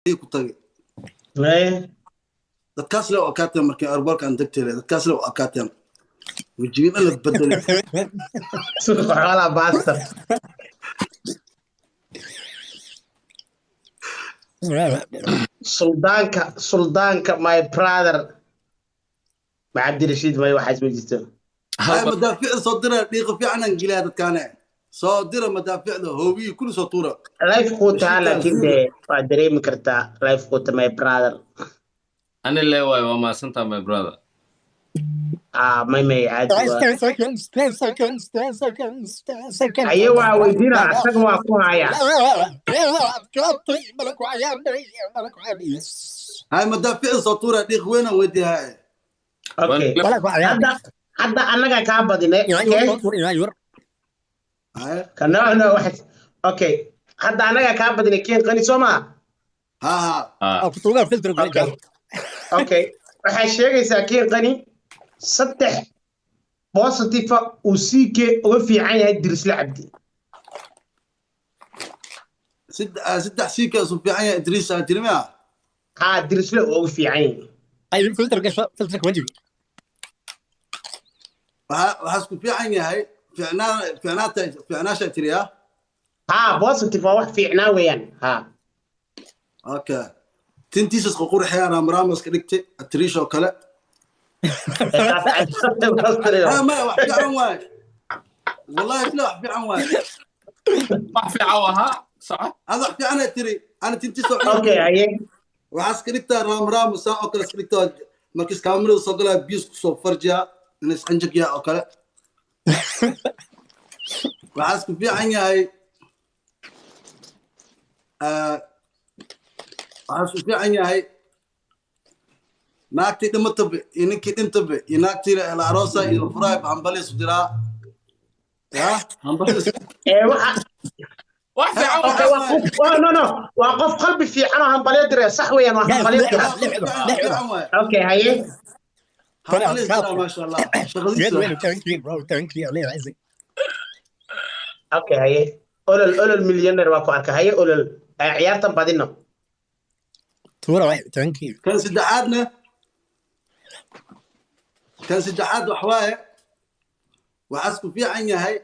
Ku tagay. Haye. Dadkaas le u akaateen markii airportka aan degtay, dadkaas le u akaateen, wejigiin la bedelay. Suuqa xoolaha bastard. Suldaanka, suldaanka, my brother. Ma Cabdirashiid may waxaas ma jirto. Hay, madaaficda soo dira, dhiiqa fiican aan geliyaa. Dadkaane soo dira madaaficda, hoobiyii kulli soo tuura. Life quuta, laakiin dee waa dareemi kartaa life quuta, my brother. Ani le waay, waa mahadsantaa, my brother. Ah, may caadi waa. 10 seconds, 10 seconds, 10 seconds, 10 seconds. Aye, waa weydiina, asaga waa ku haya. Hay, madaaficda soo tuura, dhiiq weyn aan weydiiyaa. Okay, hadda annaga kaa badinay, okay. Hay. Kana no wax, okay, hadda annaga kaa badinay, Keen Qani, soo maa? Ha ha. Ah. Okay, waxay sheegaysaa Keen Qani saddex positive uu CK uga fiican yahay Dirisle Cabdi. Saddex siika isu fiican yahay Idriis aa tiri miya? Haa, Dirisle uu uga fiican yahay. Waxaa isku fiican yahay fiicnaa, fiicnaata, fiicnaasha tiri ah. Haa, positive waa wax fiicnaa weeyaan, haa. Okay, tintiisa isku qurxiyaan, ramrama iska dhigtay atriish oo kale. Ha, maya, wax fiican waaye, wallahi isla wax fiican waaye. Wax fiican ahaa, soco. Hada wax fiican ay tiri ana tintiisa. Okay, haye. Waxaa iska dhigtaa ramrama saa oo kale iska dhigtaa, markiis kaamirada soo galaa biis kusoo farjiya in isqanjag yahay oo kale. Waxaa isku fiican yahay, waxaa isku fiican yahay naagtii dhimataba iyo ninkii dhintaba iyo naagtii la aroosa iyo la furaay hambali isu diraa ya hambali. Ee waxa Wax fiican. Okay, waa qof, waa no no, waa qof qalbi fiican oo hambalyo diray, sax weeyaan, waa hambalyo dira. Fiican waay. Okay, haye. Hambali isu diraa, maasha Allah, shaqadiisa. Okay, haye. Olol, Olol Millionaire, waa ku arka. Haye Olol. Ciyaartan badino. Kan saddexaadna, kan saddexaad wax waaye, waxaa isku fiican yahay,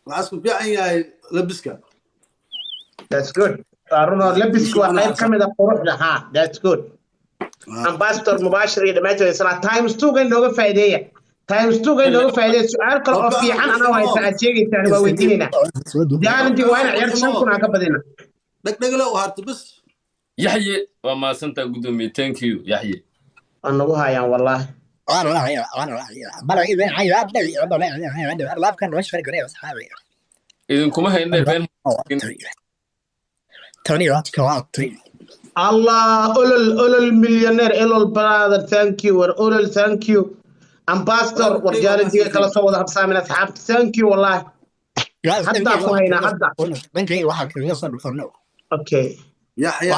waxaa isku fiican yahay labiska. That's good, waa run oo labisku waa qayb ka mid ah quruxda. Ha, that's good. Ambassador Mubashir iyo dhammaantood isla times two ga inooga faa'iideeya, times two ga inooga faa'iideeya. Su'aal kale oo fiican anaa haysa aad sheegaysaan, waa weydiinaynaa. Jaalintii waa ina ciyaarta 5,000 aan ka badina. Dhegdhegle u harto bas. Yaxye, waa mahadsantaa gudoomiye, thank you Yaxye. Waa nagu hayaan wallahi. Idinkuma hayne been. Allah, Olol, Olol Millionaire, Olol brother, thank you war Olol, thank you Ambassador war. Jaalintiga kala soo wada habsaamin asxaabta, thank you wallahi, hadda ku haynaa hadda. Okay. Yaxya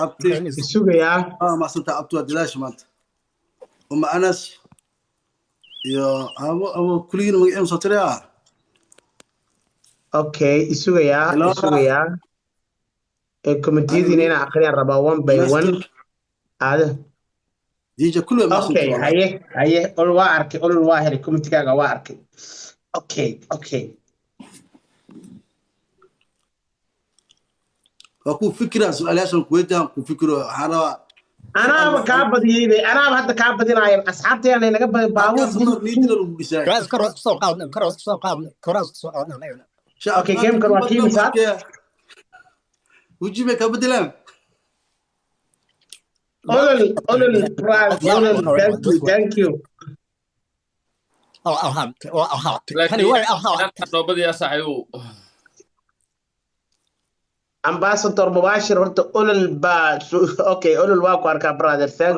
abti. Isugayaa. Ah, maasanta abti, waa dilaasha maanta. Uma Anas iyo abo kulligiin magaciin soo tiriyaa. Okay, isugayaa. Ilaa- Isugayaa, ee commentiyadiina inaan akhriyaan rabaa one by one. Aade. DJ kulli waa maasanta. Okay. Wallahi. Haye haye, Olol, waa arkay Olol, waa helay commentigaaga, waa arkay. Okay. Waa kuu fikiraa su-aalayaashan kuweydiyan, ku fikiro waxaan rabaa. Anaaba kaa badiyey bay, anaaba hadda kaa badinaayo, asxaabtayana naga badin baabuur. Halkaas mar niidila lagu dhisaay. Okay, game-kan waa kii misaad? Weji bay ka bedelaan. Olol, Olol brother, Olol, thank you, thank you. Laakiin noobadiyaa saaxiibow. Ambassador Mubashir, horta Olol baa. Okay, Olol, waa ku arkaa brother, thank